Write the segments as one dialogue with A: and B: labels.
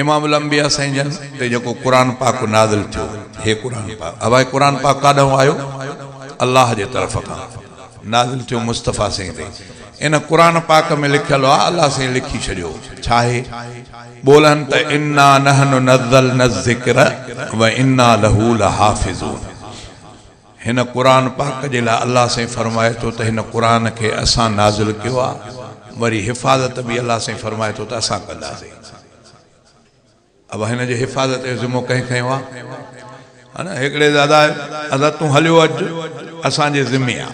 A: امام الانبياء سائين جن تي جيڪو قرآن پاڪ نازل ٿيو، هي قرآن پاڪ ابا هي قرآن پاڪ ڪاڏانهن آيو؟ الله جي طرف کان نازل ٿيو مصطفيٰ سائين تي. ان قرآن پاڪ ۾ لکيل آ، الله سائين لکي ڇڏيو. ڇا آهي؟ ٻولن ته انا نحن نزلنا الذڪر وانا له لحافظون. هن قرآن پاڪ جي لاء الله سائين فرمائي ٿو ته هن قرآن کي اسان نازل ڪيو آ، وري حفاظت به الله سائين فرمائي ٿو ته اسان ڪنداسين. ابا هن جي حفاظت جو ذمو ڪنهن کنيو آ؟ ها نه هڪڙي دادا ادا تون هليو اچ اسان جي ذمي آ.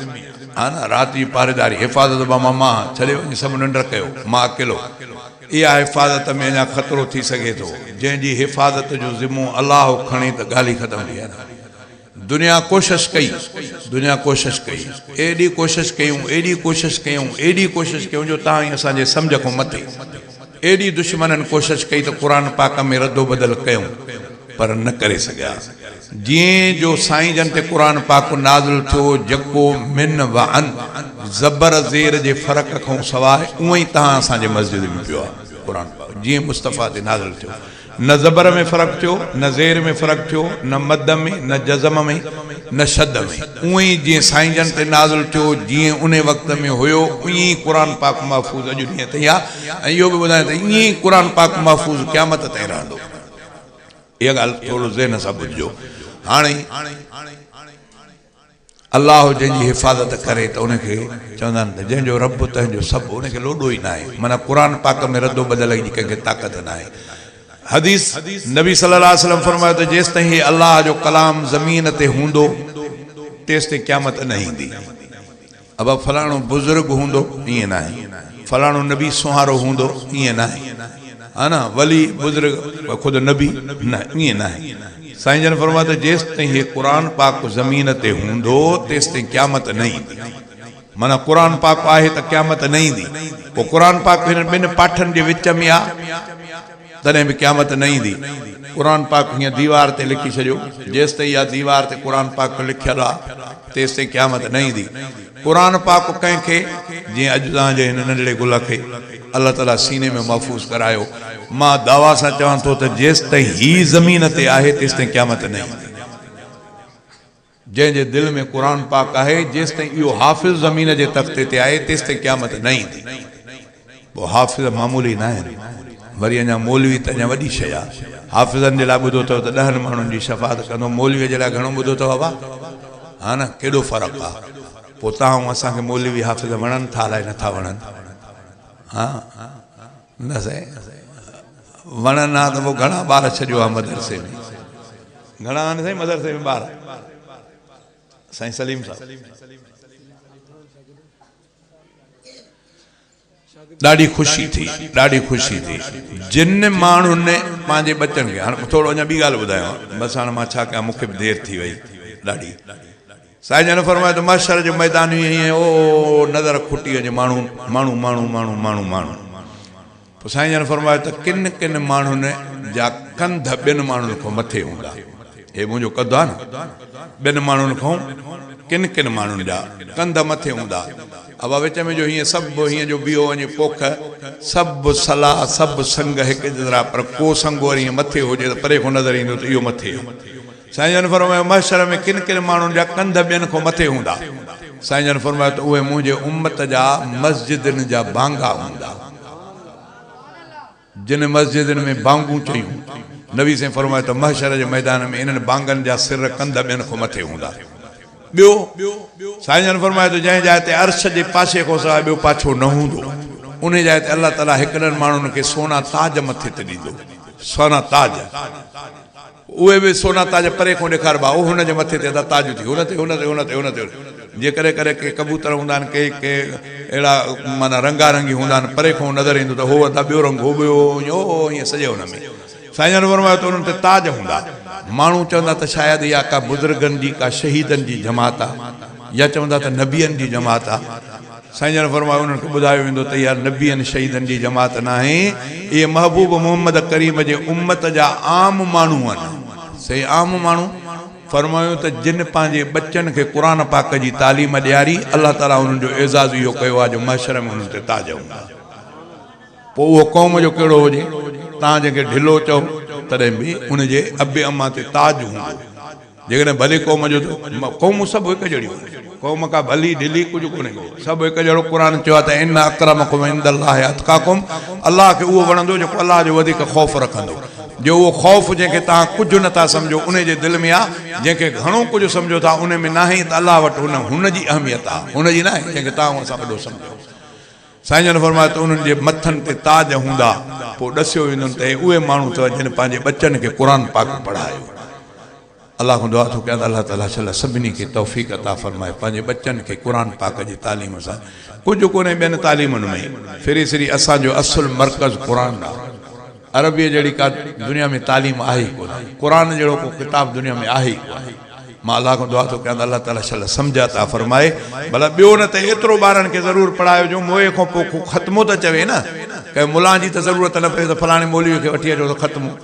A: ها نه رات جي پهريداري حفاظت ابا مان ڇڏي وڃي سڀ ننڊ ڪيو مان اڪيلو. اها حفاظت ۾ اڃا خطرو ٿي سگهي ٿو. جنهن جي حفاظت جو ذمو الله کڻي ته ڳالهه ئي ختم ٿي وئي نه. دنيا ڪوشش ڪئي، دنيا ڪوشش ڪئي، ايڏي ڪوشش ڪيون، ايڏي ڪوشش ڪيون، ايڏي ڪوشش ڪيون جو تان ۽ اسان جي سمجهه کان مٿي. ايڏي دشمنن ڪوشش ڪئي ته قرآن پاڪ ۾ ردو بدل ڪيون پر نه ڪري سگهيا. جيئن جو سائين جن تي قرآن پاڪ نازل ٿيو جڪو من و عن زبر زير جي فرق کان سواء اونئن ئي تان اسان جي مسجد ۾ پيو آهي قرآن پاڪ جيئن مصطفيٰ تي نازل ٿيو. نه زبر ۾ فرق ٿيو، نه زير ۾ فرق ٿيو، نه مد ۾، نه جزم ۾، نه شد ۾. اونئن ئي جيئن سائين جن تي نازل ٿيو، جيئن انهي وقت ۾ هيو، ائين ئي قرآن پاڪ محفوظ اڄ ڏينهن تائين آهي ۽ اهو به ٻڌايائين ته ائين ئي قرآن پاڪ محفوظ قيامت تائين رهندو. اها ڳالهه ٿورو ذهن سان ٻڌجو. هاڻي. الله جنهن جي حفاظت ڪري ته ان کي چوندا آهن ته جنهن جو رب تنهن جو سڀ، ان کي لوڏو ئي ناهي. معنيٰ قرآن پاڪ ۾ ردو بدل جي ڪنهن کي طاقت ناهي. حديث، نبي صلي الله عليه وسلم فرمايو ته جيستائين هي الله جو ڪلام زمين تي هوندو تيستائين قيامت نه ايندي. ابا فلاڻو بزرگ هوندو ائين ناهي، فلاڻو نبي سونهارو هوندو ائين ناهي، ها نه ولي بزرگ خود نبي نه ائين ناهي. سائين جن فرمايو ته جيستائين هي قرآن پاڪ زمين تي هوندو تيستائين قيامت نه ايندي. معنيٰ قرآن پاڪ آهي ته قيامت نه ايندي. پوء قرآن پاڪ هنن ٻن پاٺن جي وچ ۾ آ تڏهن به قيامت نه ايندي. قرآن پاڪ هيئن ديوار تي لکي ڇڏيو، جيستائين اها ديوار تي قرآن پاڪ لکيل آ تيستائين قيامت نه ايندي. قرآن پاڪ ڪنهن کي، جيئن اڄ توهان جي هن ننڍڙي گل کي الله تعاليٰ سيني ۾ محفوظ ڪرايو. مان دعويٰ سان چوان ٿو ته جيستائين هي زمين تي آهي تيستائين قيامت نه ايندي. جنهن جي دل ۾ قرآن پاڪ آهي، جيستائين اهو حافظ زمين جي تختي تي آهي، تيستائين قيامت نه ايندي. پوء حافظ معمولي ناهن. وري اڃا مولوي ته اڃا وڏي شيء آهي. حافظن جي لاء ٻڌو اٿو ته ڏهن ماڻهن جي شفاعت ڪندو، مولويء جي لاء گهڻو ٻڌو اٿو بابا؟ ها نه، ڪيڏو فرق آهي. پوء توهان ۽ اسان کي مولوي حافظ وڻن ٿا الائي نٿا وڻن؟ ها نه سائين، وڻن ها ته پوء گهڻا ٻار ڇڏيو ها مدرسي ۾. گهڻا آهن سائين مدرسي ۾ ٻار؟ سائين سليم صاحب. ڏاڍي خوشي ٿي، ڏاڍي خوشي ٿي. جن ماڻهن پنهنجي ٻچن کي، هاڻ ٿورو اڃا ٻي ڳالهه ٻڌايان، بس هاڻ مان ڇا ڪيان مون کي به دير ٿي وئي ڏاڍي. سائين جن فرمايو ته محشر جو ميدان ائين او نظر کٽي وڃي ماڻهو ماڻهو ماڻهو ماڻهو ماڻهو ماڻهو. پوء سائين جن فرمايو ته ڪن ڪن ماڻهن جا ڪنڌ ٻين ماڻهن کان مٿي هوندا. هي منهنجو ڪنڌ آهي نه، ٻين ماڻهن کان ڪن ڪن ماڻهن جا ڪنڌ مٿي هوندا. ابا وچ ۾ جو هيئن سڀ هيئن جو بيهو وڃي پوک، سڀ سلا سڀ سنگ هڪ جيترا پر ڪو سنگ وري هيئن مٿي هجي ته پري کان نظر ايندو ته اهو مٿي آهي. سائين جن فرمايو، محشر ۾ ڪن ڪن ماڻهن جا ڪنڌ ٻين کان مٿي هوندا. سائين جن فرمايو ته اهي منهنجي امت جا مسجدن جا بانگا هوندا. جن مسجدن ۾ بانگون چيون. نبي سائين فرمايو ته محشر جي ميدان ۾ انهن بانگن جا سر ڪنڌ ٻين کان مٿي هوندا. ٻيو، سائين جن فرمايو ته جنهن جاء تي عرش جي پاڇي کان سواء ٻيو پاڇو نه هوندو، انهي جاء تي الله تعاليٰ هڪڙن ماڻهن کي سونا تاج مٿي تي ڏيندو. سونا تاج. اهي به سونا تاج پري کان ڏيکاربا، او هن جي مٿي تي ادا تاج ٿي، هن تي، هن تي، هن تي، هن تي. جي ڪڏهن ڪڏهن ڪي ڪبوتر هوندا آهن، ڪي ڪي اهڙا معنيٰ رنگا رنگي هوندا آهن، پري کان نظر ايندو ته هو ادا ٻيو رنگ، هو ٻيو، او ائين سڄي هن ۾. سائين جن فرمايو ته انهن تي تاج هوندا. ماڻهو چوندا ته شايد اها ڪا بزرگن جي، ڪا شهيدن جي جماعت آ يا چوندا ته نبين جي جماعت آ. سائين جن فرمايو انهن کي ٻڌايو ويندو ته اها نبين شهيدن جي جماعت ناهي، اهي محبوب محمد ڪريم جي امت جا عام ماڻهو آهن. سائين عام ماڻهو؟ فرمايو ته جن پنهنجي ٻچن کي قرآن پاڪ جي تعليم ڏياري الله تعالي انهن جو اعزاز اهو ڪيو آهي جو محشر ۾ انهن تي تاج هوندا. پوء اهو قوم جو ڪهڙو هجي؟ توهان جنهن کي ڍلو چئو تڏهن به ان جي ابي امان تي تاج هوندو. جيڪڏهن ڀلي قوم جو ته قومون سڀ هڪ جهڙيون آهن. قوم ڪا ڀلي ڍلي ڪجهه ڪونهي ڪو. سڀ هڪ جهڙو قرآن چيو آهي ته ان اڪرمڪم عند الله اتقاڪم الله کي اهو وڻندو جيڪو الله جو وڌيڪ خوف رکندو. جو اهو خوف جنهن کي توهان ڪجهه نه ٿا سمجهو انهي جي دل ۾ آ، جنهن کي گهڻو ڪجهه سمجهو ٿا انهي ۾ ناهي ته الله وٽ ان هن جي اهميت آ، هن جي ناهي جنهن کي توهان اسان وڏو سمجهو. سائين جن فرمايو ته انهن جي مٿن تي تاج هوندا، پوء ڏسيو ويندن ته اهي اهي ماڻهو اٿو جن پنهنجي ٻچن کي قرآن پاڪ پڙهايو. الله کان دعا ٿو ڪيان ته الله تعالي شل سڀني کي توفيق عطا فرمائي پنهنجي ٻچن کي قرآن پاڪ جي تعليم سان ڪجهه ڪونهي ٻين تعليمن ۾ ڦري سري اسان جو اصل مرڪز قرآن آ عربيء جهڙي ڪا دنيا ۾ تعليم آهي ئي ڪونه قرآن جهڙو ڪو ڪتاب دنيا ۾ آهي ئي ڪونه مان الله کان دعا ٿو ڪيان ته الله تعالي شل سمجهه عطا فرمائي ڀلا ٻيو نه ته ايترو ٻارن کي ضرور پڙهايو جو موئي کان پوء ڪو ختمو ته چوي نه ڪنهن ملان جي ته ضرورت نه پوي ته فلاڻي مولوي کي وٺي اچو ته ختمو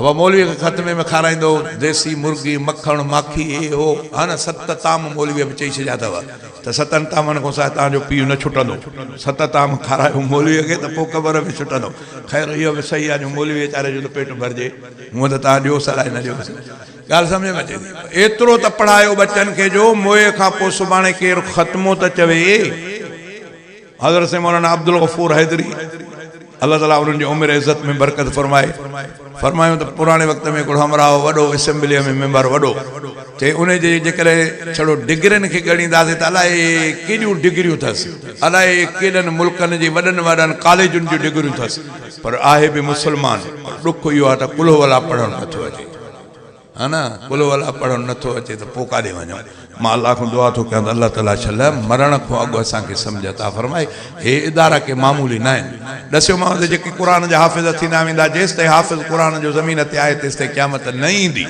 A: ابا مولويء کي ختمي ۾ کارائيندو هو، ديسي مرغي، مکڻ، ماکي، هي هو، ها نه ست طعام مولويء به چئي ڇڏيا اٿو ته ستن طعامن کان سواء توهان جو پيء نه ڇٽندو. ست طعام کارايو مولويء کي ته پوء قبر ۾ ڇٽندو. خير اهو به صحيح آهي جو مولوي ويچاري جو ته پيٽ ڀرجي. هونء ته توهان ڏيوس الائي نه ڏيوس. ڳالهه سمجهه ۾ اچي ٿي. ايترو ته پڙهايو ٻچن کي جو موئي کان پوء سڀاڻي ڪير ختمو ته چوي. حضرت سائين مولانا عبدالغفور حيدري الله تعالي انهن جي عمر عزت ۾ برڪت فرمائي فرمايو ته پراڻي وقت ۾ هڪڙو همراهه هو وڏو اسيمبليء ۾ ميمبر وڏو چئي انهي جي جيڪڏهن ڇڙو ڊگرين کي ڳڻينداسين ته الائي ڪيڏيون ڊگريون اٿس الائي ڪيڏن ملڪن جي وڏن وڏن ڪاليجن جون ڊگريون اٿس پر آهي به مسلمان پر ڏک اهو آهي ته قل هو الله پڙهڻ نٿو اچي. ها نه قل هو الله پڙهڻ نه ٿو اچي ته پوء ڪاڏي وڃون؟ مان الله کان دعا ٿو ڪيان ته الله تعالي شل مرڻ کان اڳ اسان کي سمجهه عطا فرمائي. هي ادارا ڪي معمولي ناهن. ڏسيومانو ته جيڪي قرآن جا حافظ ٿيندا ويندا جيستائين حافظ قرآن جو زمين تي آهي تيستائين قيامت نه ايندي.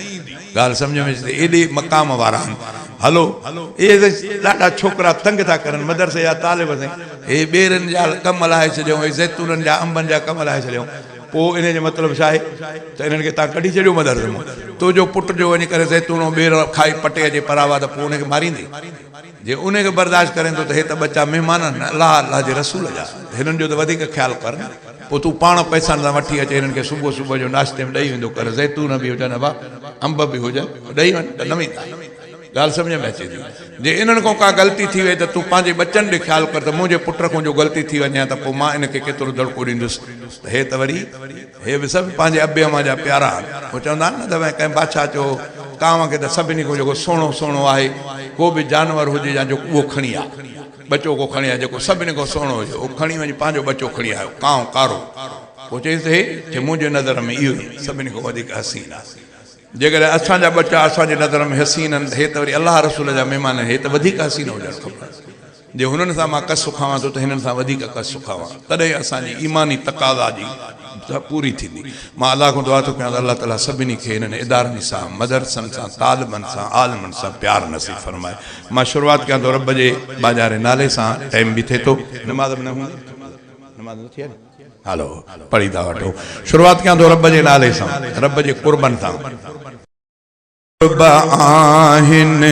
A: ڳالهه سمجهه ۾ اچي ٿي ايڏي مقام وارا آهن. هلو اهي ته ڏاڍا ڇوڪرا تنگ ٿا ڪرن مدرسي جا طالب سائين هي ٻيرن جا ڪم لاهي ڇڏيائون هي زيتونن جا انبن جا ڪم لاهي ڇڏيائون. پوء انهيء جو مطلب ڇا آهي ته انهن کي تان ڪڍي ڇڏيو مدرسي مان. تنهنجو پٽ جو وڃي ڪري زيتونو ٻير کائي پٽي اچي پراوا ته پوء ان کي ماريندين؟ جي انهيء کي برداشت ڪرين ٿو ته هي ته ٻچا مهمان آهن الله الله جي رسول جا ته هنن جو ته وڌيڪ خيال ڪر نه. پوء تون پاڻ پئسن سان وٺي اچي هنن کي صبح صبح جو ناشتي ۾ ڏئي ويندو ڪر زيتون به هجن ابا انب به هجن ڏئي وڃ ته نه ويندا. ڳالهه سمجهه ۾ اچي ٿي. جي انهن کان ڪا غلطي ٿي وئي ته تون پنهنجي ٻچن ڏي خيال ڪر ته منهنجي پٽ کان جو غلطي ٿي وڃي ها ته پوء مان ان کي ڪيترو دڙڪو ڏيندس ته هي ته وري هي به سڀ پنهنجي ابي امان جا پيارا آهن. هو چوندا آهن نه ته ڪنهن بادشاهه چيو هو ڪانء کي ته سڀني کان جيڪو سهڻو سهڻو آهي ڪو به جانور هجي يا جو اهو کڻي آ. ٻچو ڪو کڻي آ جيڪو سڀني کان سهڻو هجي اهو کڻي وڃي پنهنجو ٻچو کڻي آيو ڪانء ڪارو. پوء چيس ته هي چي منهنجي نظر ۾ اهو ئي سڀني کان وڌيڪ حسين آهي. جيڪڏهن اسان جا ٻچا اسان جي نظر ۾ حسين آهن ته هي ته وري الله رسول جا مهمان آهن، هي ته وڌيڪ حسين هجڻ کپن. جي هنن سان مان ڪس کاوان ٿو ته هنن سان وڌيڪ ڪس کاوان، تڏهن اسان جي ايماني تقاضا جي پوري ٿيندي. مان الله کان دعا ٿو ڪيان ته الله تعاليٰ سڀني کي هنن ادارن سان، مدرسن سان، طالبن سان، عالمن سان پيار نصيب فرمائي. مان شروعات ڪيان ٿو رب جي ٻاجهاري نالي سان، ٽائيم به ٿئي ٿو، نماز به نه هوندي؟ نماز نه ٿي آهي نه؟ هلو پڙهي ٿا وٺو. شروعات ڪيان ٿو رب جي نالي سان، رب جي قربن سان. قرب آهن.